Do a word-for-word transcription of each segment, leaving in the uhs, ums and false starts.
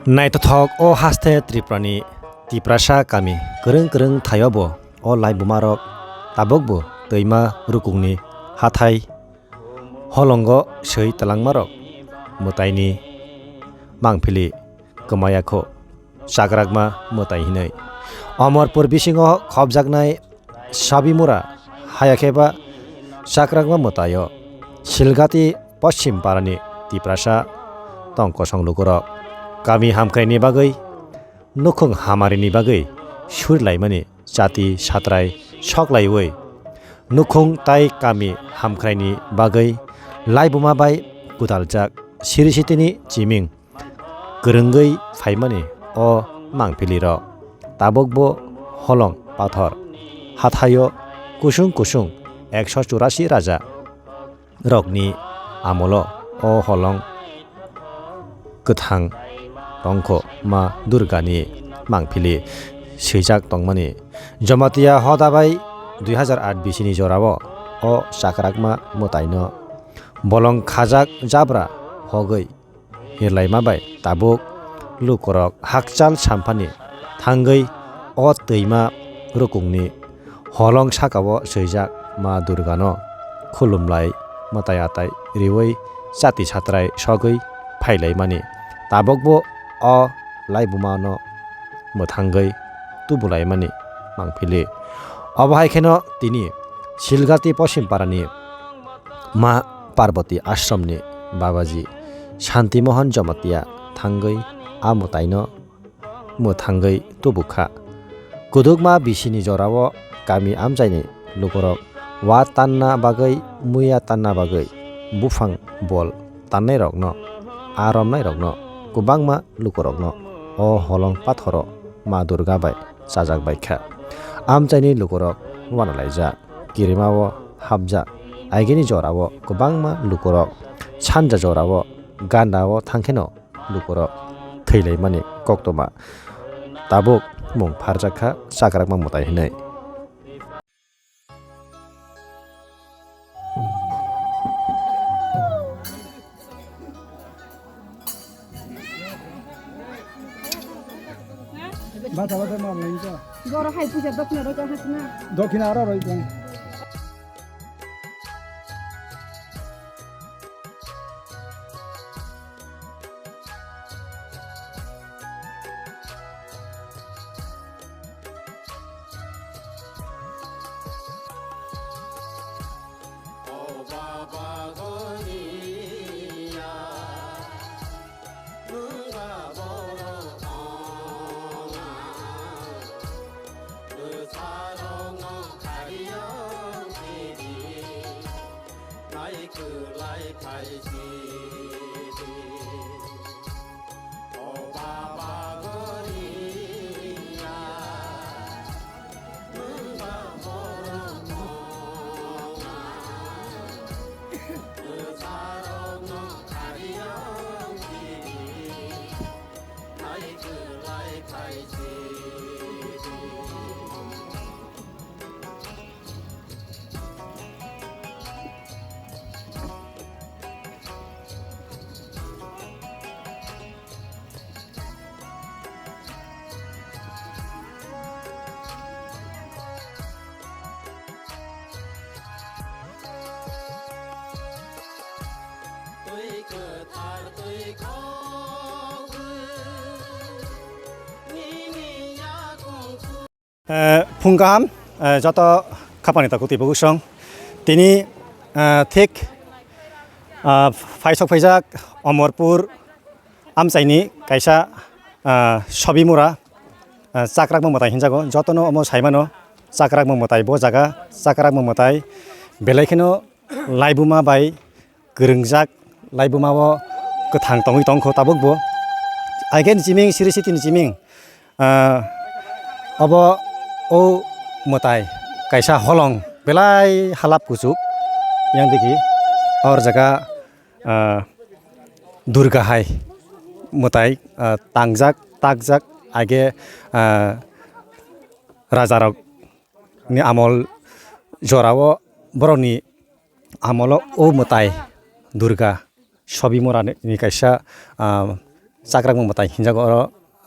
Naithothok o haste Tripurani Tiprasa kami kwrwng kwrwng thaio bo o laibumarok tabukbo twima rukungni hathai holongo swi twlangmarok mwtaini mangphili kwmaya kho chakrakma mwtai hinwi. Omorpur bisingo khopjaknai Sabimura, haya khe ba chakrakma mwtaio Silgati Poschim Parani Tiprasa tong kosong lukurok kami hamkraini bagwi nukhung hamarini bagwi surilaimani chati satrai soklaiwi nukhung tai kami hamkraini bagwi laibuma bai gwdaljak siri sitini chiming kwrwngwi phaimani o mangpilirok tabukbo holong pathor hathaio kusung kusung ekso churasi raja rokni amolo o holong kwthang tongkho ma Durgani mangpili swijak tongmani. Jamatia hoda bai dui hazar aat bisini jorao o chakrakma mwtaino bolong khajak jabra hogwi hirlaima bai tabuk lukurok hakchal samphani thangwi o twima rukungni holong sakao swijak ma Durgano khulumlai mwtai atai riwi chati satrai sogwi phailaimani. Tabukbo o laibumano mwthangwi tubulaimani mangphili. Obo hai kheno tini Silgati Poschim Parani Ma Parvati Ashramni Babaji Shanti Mohan Jamatia thangwi a mwtaino mwthangwi tubukha. Kwdwkma bisini jorao kami amchaini lukurok wa tanna bagwi, muiya tanna bagwi buphang bol tannairokno, a romnairokno, kwbangma lukurokno o holong pathoro Ma Durga bai chajak bai kha. Amchaini lukurok wanalaijak, kirimao hapjak, agini jorao kwbangma lukurok sanja jorao gandao thangkheno lukurok thwilaimani koktwma tabuk mung pharjak kha chakrakma mwtai hinwi. Bata bata ma bwlai to. Goro hai puja dokhina roi tong hasna. Dokhina aro roi tong. Eh, phung kaham, eh, joto khapani takhuk twi bukhuk song. Tini, eh, thik, ah, phaisok phaijak Omorpur amchaini kaisa, ah, Sobimura, ah, chakrakma mwtai hinjago. Jotono omo saimano chakrakma mwtai bo jaga, chakrakma mwtai belai kheno laibuma bai kwrwngjak, laibuma o kwthang tongwi tongkho tabukbo. Again chiming siri sitini chiming, ah, obo o mwtai kaisa holong belai halap kuchuk yang digi or jaga, ah, Durga hai mwtai, ah, tangjak takjak age, ah, rajarok ni amol jorao borokni amolo o mwtai Durga Sobimura ni kaisa, ah, Chakrakma mwtai hinjago oro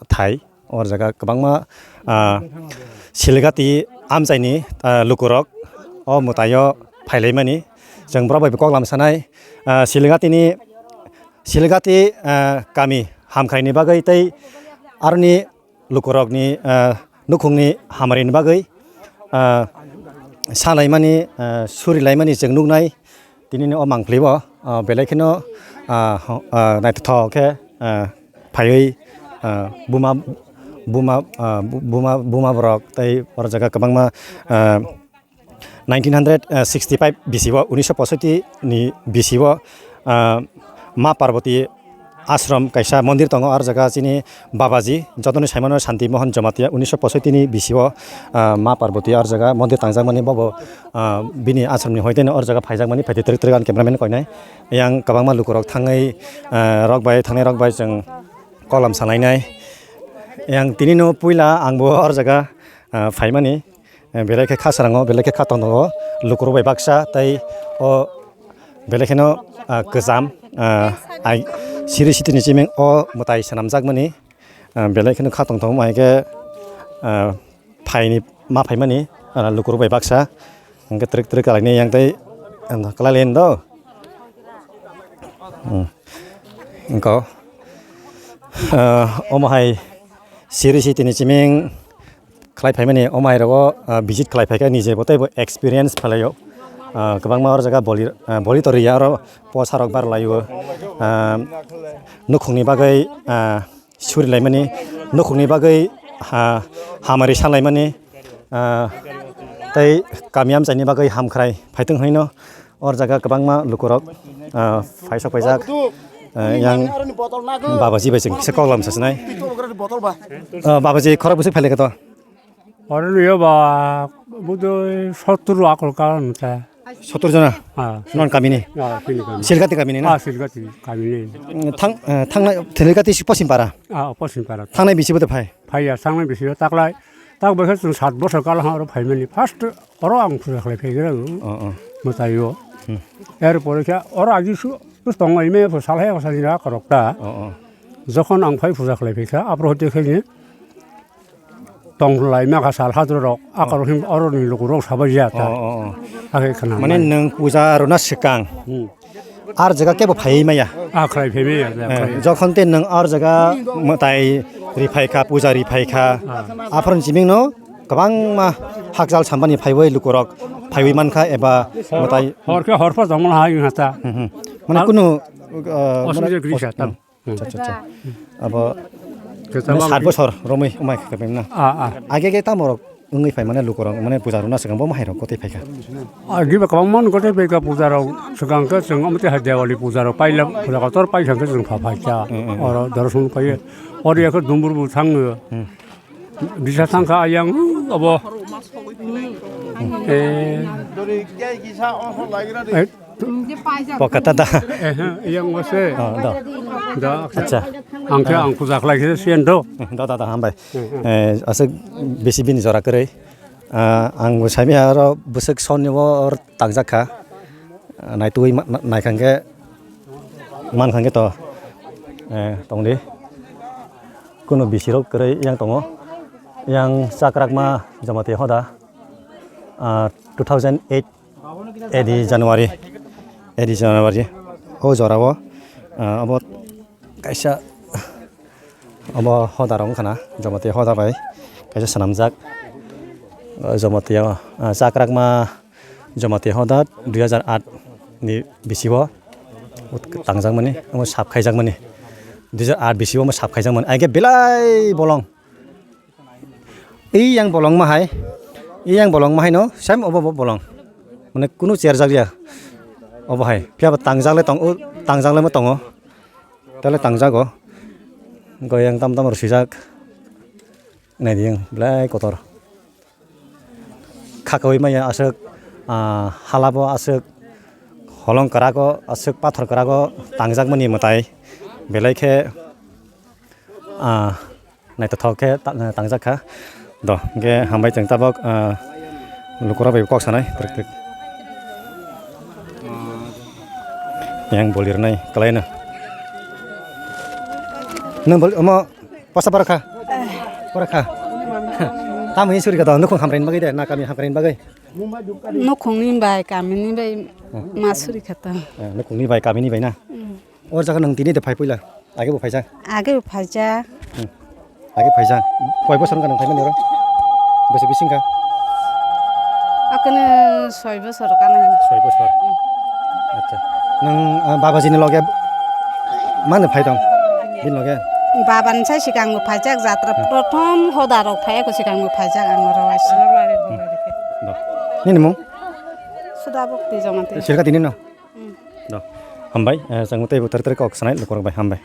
thai. O jaga kwbangma, ah, Siligati amchaini, ah, lukurok o mwtaio phailaimani. Chwng borok bai kok lam sanai, ah, Siligatini, Siligati, ah, kami hamkhraini bagwi tei aroni lukurokni, ah, nukhungni hamari ni bagwi, ah, salaimani, ah, surilaimani chwng nuknai. Tinini o mangpili o, ah, belai kheno, ah, ho-, ah, naithothok khe, ah, phaiwi, ah, buma, buma, ah, bu-, buma, buma borok tei oro jaga kwbangma, ah, nineteen hundred sixty five bisi o, unisho posoiti ni bisi o, ah, Ma Parvati ashram kaisa mondir tongo, ar jaga chini Babaji, jotoni saimano Shanti Mohan Jamatia, unisho posoiti ni bisi o, ah, Ma Parvati ar jaga mondir tangjakmani, bobo, ah, bini ashram ni hoiteno ar jaga phaijakmani, phaitwi twrwk twrwk ani cameraman koinai. Yang kwbangma lukurok thangwi, ah, rok bai, thangnai rok bai chwng kolam salainai. Yang tini no puila ang bo ar jaga, ah, phaimani. Eh, belai khe kha srango, belai khe kha tongthokgo, lukurok bai baksa, tei o belai kheno, ah, kwcham, ah, ai siri sitini chiming o mwtai swnamjakmani, ah, belai kheno kha tongthokma hai khe, ah, phaini ma phaimani, ah, lukurok bai baksa, hwnkhe twrwk twrwk kalainai yang tei, ah, kwlai lai do. Hmm. Wngkha, ah, omo hai siri sitini chiming khlai phaimani, omo hai rogo, ah, visit khlai phaikha, nije bo teibo experience phalai o. Ah, kwbangma oro jaga boli, ah, boli to riya, oro posa rok bar lai o. Ah, nukhungni bagwi, ah, surilaimani, nukhungni bagwi ha-, hamari salaimani, ah, tei kami amchaini bagwi hamkhrai phaitong hwnwi no. Or jaga kwbangma lukurok, ah, phaisok phaijak, ah, yang Babaji bai chwng kisa kok lam sasnai. Ah, Babaji khorok bwswk phailai kha to? Oro nw ba budoi sottur akol kalan ta. Sottur jona? Ah. Non kamini? Ah, sini kami. Silgati kamini na? Ah, Silgati kamini. Thang, eh, thangnai Silgati si Posim Para? Ah, Posim Para. Thangnai bisi bote phai? Phaiya, thangnai bisi taklai. Tak bai khe chwng sat bosor kala ha oro phaimani. First oro ang puja khlai phaigra. Oh, oh. Mwtai o. Hmm. Er pore khe oro agi su, su tongo ime pho salhai pho salni ra korok ta. Oh, oh. Jokhon ang phai puja khlai phaikha, aphuru hote khe ni tong lai ma kha sal hadro rok, akhoro hin oro ni luku rok sabai ya ta. Oh, oh, oh. Akhe khana. Mane nwng puja rwna swkang. Hmm. Ar jaga kebo phaiwi maya. Ah, khlai phaiwi maya, eh, khlai. Jokhon te nwng ar jaga mwtai riphai kha, puja riphai kha, ah, aphuru chiming no kwbangma hakjal sambani phaiwi lukurok phaiwi mankha eba mwtai. Hor khe hor pho jongol hai wngkha ta. Hmm, hmm. Mane ah, kunu, ah, osubida mane gri sa tam. Hmm. Acha, acha, acha. Abo sat bosor romwi wngmai kha na? Ah, ah. Age ge tamo rok wngwi phai mane lukurok mane puja rwna swkang bo mahairok kotwi phaikha? Ah, giba kwbangma no kotwi phaikha puja rok swkang khe chwng omo twi hai Diwali puja rok paila puja kotor paikha khe chwng pha phaikha. Hmm, hmm, hmm. Oro dorson phaiyo. Oro yakhe Dumbur bo thango. Hmm. Bisa thangkha ayang, abo. Eh. Eh. Poka ta da. Eh, yang wase. Oh, da. Da. Acha. Angkhe ang puja khlai khe siyan do. Da, da, da, hambai. Eh, aswk bisi bini jora kwrwi. Ah, ang bo saimaya aro bwswk sonni o or tangjak kha. Ah, naitugwi ma-, na-, naikha khe, mankha khe to, eh, tongdi. Kuno bisirok kwrwi yang tongo. Yang Chakrakma Jamatia Hoda, ah, two thousand eight A D January, A D January. O jorao, ah, abo kaisa, abo hoda rok wngkha na, Jamatia Hoda bai kaisa swnamjak. Ah, Jamatia, ah, Chakrakma Jamatia Hoda dui hajar aat ni bisi o tangjak mani, omo sap khaijak mani. Dui hajar aat bisi o omo sap khaijak mani. Aige belai bolong. Ei yang bolong ma hai, ei yang bolong ma hai no, same obo bo bolong. Mane kunu cherjak ya. Obo hai, phiya bo tangjak le tong, o tangjak le ma tongo. Tale tangjago. Goyang tam tam rw swijak. Naidi yang belai kotor. Khakaui maya aswk, ah, halabo aswk, holong kwrago aswk, pathor kwrago tangjakmani mwtai belai khe, ah, naithothok khe ta-, tangjak kha. Do, hwnkhe hambai chwng tabok, ah, lukurok bai kok sanai twrwk twrwk. Yang boli rwnai kwlaino. Nwng bol omo posa pora kha. Pora kha. Tamo hi suri kha to nukhung hamkraini bagwi de na kami hamkraini bagwi? Nukhungni bai kamini bai ma suri kha to. Eh, nukhungni bai kamini bai na? Hmm. O jaga nwng tini de phai puila. Age bo phaijak. Age bo phaijak. Hmm. Age phaijak. Koi bosor wngkha nwng phaimani oro? Bwswk bising kha? Akene soi bosor kana. Soi bosor. Hmm. Acha. Nwng, ah, babaji ni loge mano phai tong? Bini loge? Baba ni sai sikang bo phaijak jatra. Hmm. Prothom hoda rok phai ko sikang bo phaijak ang oro waisa. Hmm. Do. Nini mung? Suda Bhakti Jamatia. Sirka tini no? Hmm. Do. Hambai, eh, chwng tei bo tar tar kok sanai lukurok bai hambai.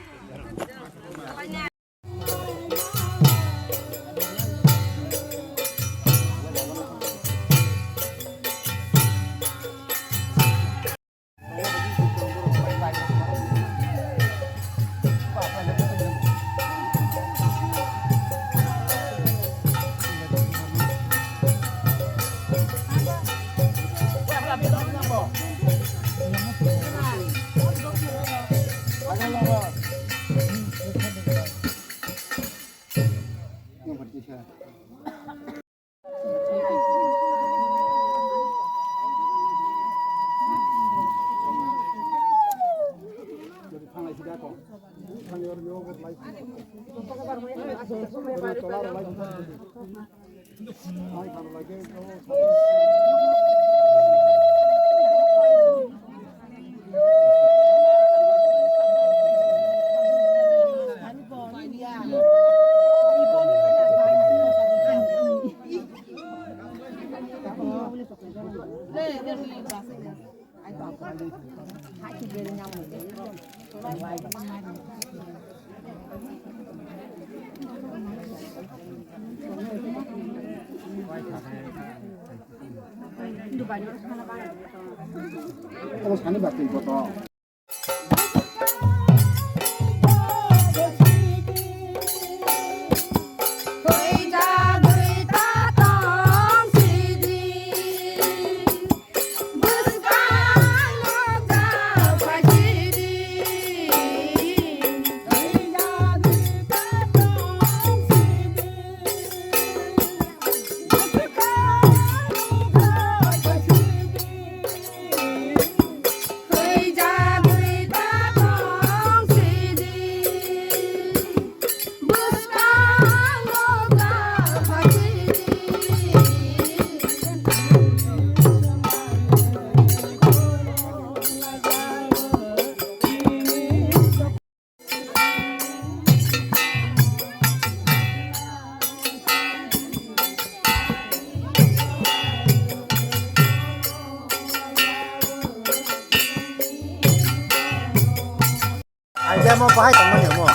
Aige mo bahai tongmani omo.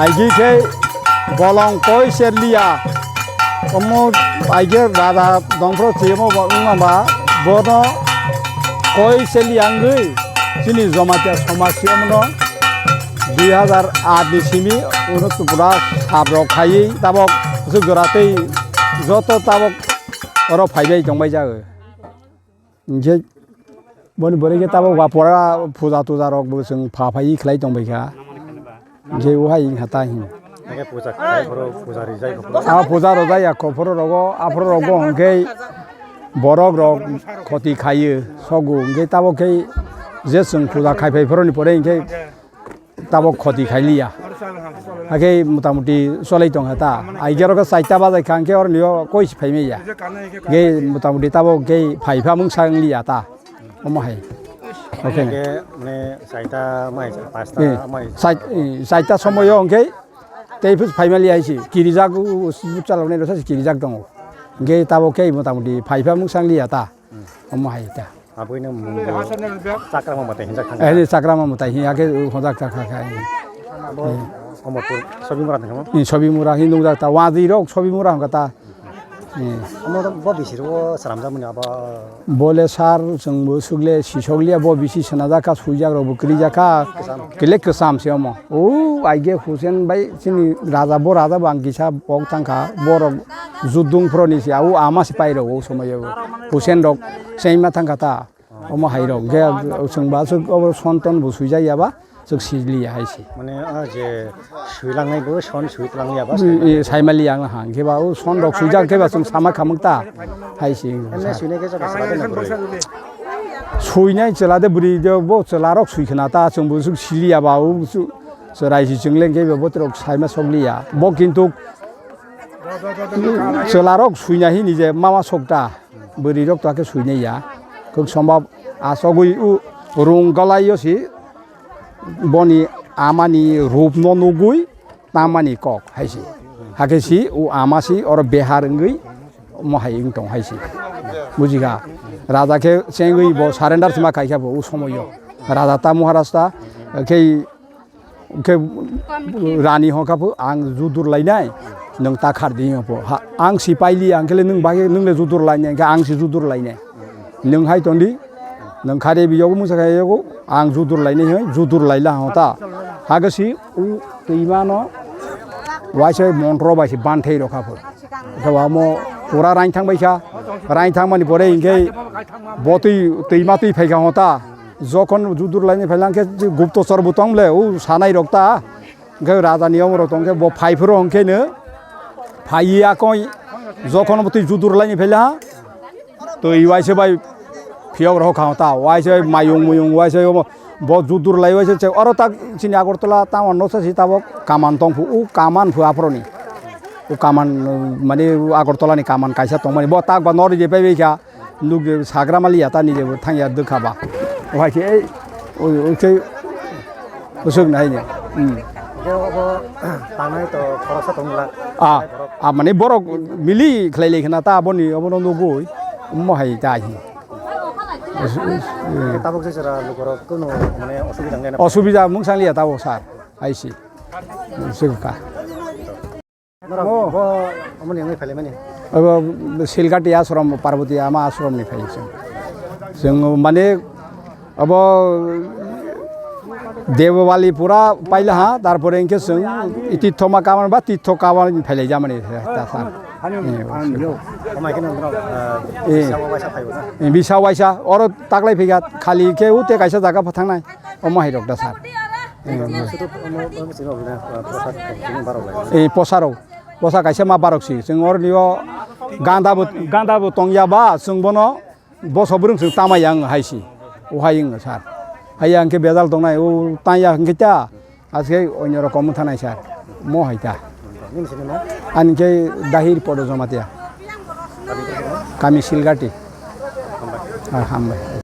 Aige khe bolong koi serliya. Omo aige raja dongphro chiyemo bo wngma ba bono koi serliya wngwi chini Jamatia somaj siyamno dui hazar aat ni simi uno tupura sabrok khaiwi tabok aswk jora tei joto tabok oro phaibai tongbai jago. Hinkhe boni bwrwi khe tabok ba pora puja tuja rok bo chwng pha phaiwi khlai tongbai kha. Hinkhe o hai wngkha ta hin. Hinkhe puja khlai phuru puja rijai kho phuru. A puja rwjak ya kho phuru rogo, aphuru rogo hinkhe borok rok khoti khaio sogo. Hinkhe tabok khe je chwng puja khai phai phuru ni pore hinkhe tabok khoti khailiya. Hakhe motamuti cholai tongkha ta. Aigero khe chaita bajai kha, hwnkhe oroni o koi se phaimaiya. Hwnkhe motamuti tabok khe phai pha mungsa wngliya ta. Omo hai. Oke. Hwnkhe mane chaita mai, pasta mai. Chai-, eh, chaita somoyo hwnkhe tei phus phaimaliya hai se. Kirijak u, u, chaloknai rwsa se kirijak tongo. Hwnkhe tabok khe motamuti phai pha mungsa wngliya ta. Hmm. Omo hai ta. Aboni mung bo Chakrama mwtai hinjak thang. Eh, Chakrama mwtai hin, ake hojak thang kha kha. Bo Omorpur Sobimura thang kha mo? Eh, Sobimura hin nungjak ta, wadi rok Sobimura hwnkha ta. Eh. Omo bo bisi ro sramjak mani abo. Bole sar chwng bo sugle sisokliya bo bisi swnajak kha, suijak rok bo krijak kha. Kwcham. Kile kwcham se omo. O aige Hussein bai chini raja, bo raja bo ang kisa pok thang kha. Borok judung phro ni se, o ama se pai rok o somoi o. Hussein rok chaima thang kha ta. Omo hai rok ge chwng ba aswk obo Sonton bo swijak ya ba. Chwk siliya hai se. Mane, ah, je swilangnai bo son swi twlangliya ba? I, i, saimaliya ang ha. Hwnkhe ba o son rok swijak khe ba chwng sama khamwk ta hai se. Emne swinai khe chwla de na bwrwi? Swinai chwla de bwrwi de bo chwla rok swi khna ta chwng bo chwk siliya ba o chwrai si chwng leng khe bo botrok saima sokliya. Bo kintu chwla rok swina hini je mama sokta, bwrwi rok to hakhe swinai ya. Khuk sombab asogwi u rung galai yo si boni amani rup no nugwi tamani kok hai si. Hakhe si u ama si oro behar wngwi mo hai wng tong hai si. Bujikha? Raja khe chengwi bo surrender sima khai kha bo u somoyo. Raja ta Maharaj ta khe Khe rani hwnkha phu, "Ang judur lainai, nwng ta khar di," hwnkha phu. Ha, ang si paili, ang khe le nwng bai, nwng le judur lainai, hwnkhe ang si judur lainai. Nwng hai tong di, nwng khare bi yogo, musa khai yogo, ang judur lainai hwnkhe, judur laila hwnkha ta. Hakhe si u twima no waisa montro bai si banthai rokha phu. Khe omo pura rain thang bai kha, rain thang mani pore hwnkhe bo twi, twima twi phai kha hwnkha ta. Jokhon judur laini phailangkhe guptochor bo tong le, o sanai rok ta. Hwnkhe raja ni omo rok tongkhe bo phai phuru hwnkhe no phai ya koi jokhon bo twi judur laini phaila. Twi waisa bai phiyok rok kha ta, waisa bai mayung muyung waisa omo bo judur lai waisa che oro tak chini Agartala town no sa si tabok kaman tong phu, o kaman phu aphuru ni. O kaman mane o Agartala ni kaman kaisa tong mani bo tak ba nori je pai bai kha. Nuk je sagra mali ya ta ni je bo thang ya dukha ba. O hai khe ei, o, o khe usuk nai ni. Hmm. Bo, bo, tangnai to khoroksa tong la. Ah, ah, mane borok mili khlai lai khna ta boni obono nugui mo hai ta hi. Tabuk je jora lukorok kuno mane osubida nai na. Osubida mung sang liya tabuk sir. Hai si. Usuk kha. Norok bo omoni wngwi phailaimani? Abo Silgati ashram, Parvati ama ashram ni phai chwng. Chwng mane abo Debobali pura paila ha, tarpore hwnkhe chwng Tithoma kaban ba Titho kaban phailai jamani ta sa. Hamya, hamya. Omo hai kheno norok, ah, Eh. Bisa waisa phaibo na? Eh, bisa waisa, oro taklai phikha, khali khe ute kaisa jaga phathangnai, omo hai rok da sir. Eh, Sudu omo, omo sino omo, ah, prasad tini barok lai. Eh, posarok. Posa kaisa ma barok si. Chwng oroni o ganda bo, ganda bo tongya ba, chwng bono boso bwrwng chwng tama yang hai si. O hai wng sir. Hai yang khe bejal tongnai, o tanya hwnkhe ta, aske onyo rokom wng thanai sir. Mo hai ta. Nini sini mo? Ani khe Dahir Podo Jamatia. Kami Silgati. Ah, hambai.